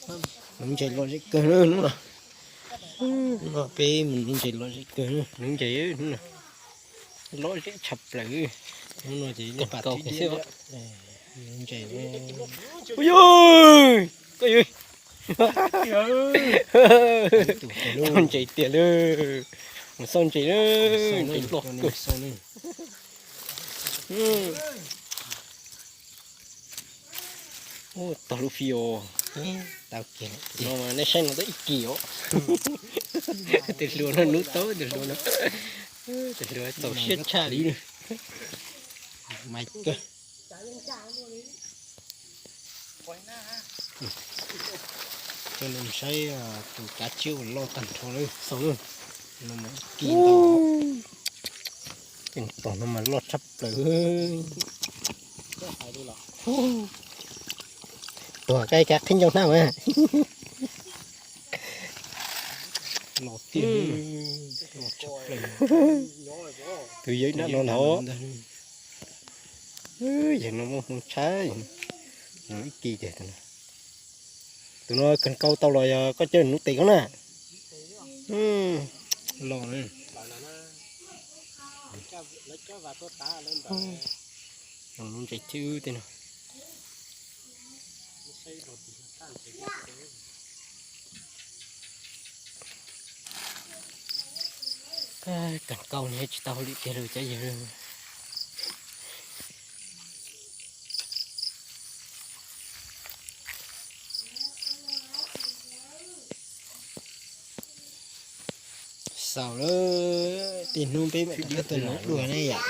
Nuv ntses lom zem kawg hnub no. Hnub no peb mus nuv ntses lom zem kawg, nuv ntses hnub no lom zem tshaj plaws. Hnub no ces loj pam tib xwb. Nuv ntses. Ui, koj yog xauj ntses tiag lawm. Mus xauj ntses lawm, ntses loj kawg. Tog lub fij os. Tau kiag no mas nej saib no tau ib kis os. Tus hluas no nuv tau tus hluas no. Tus hluas txaus siab tshaj li. Mas kawg. Coj nej saib tus kav tsij uas loj tag nrho lawm xauj lawm. No mas ib kis ntau. Tus no mas loj tshaj plaws. Tuag kav kav qhib ncoo hnab mas. Los tiag, los tshaj plaws. Tus yawg nram no lawm. Yawg no muaj hmoo tshaj, no ib kis tiag. Tus no kawg kaus tau los yog koj coj nuv tes koj na. Los, nuv ntses thiab tej no. Kawg kaus no tsis tau hauj lwm tiag li cov yawg. Xaus lawm, tej hnub peb mam rov qab tuaj nuv dua ne yom.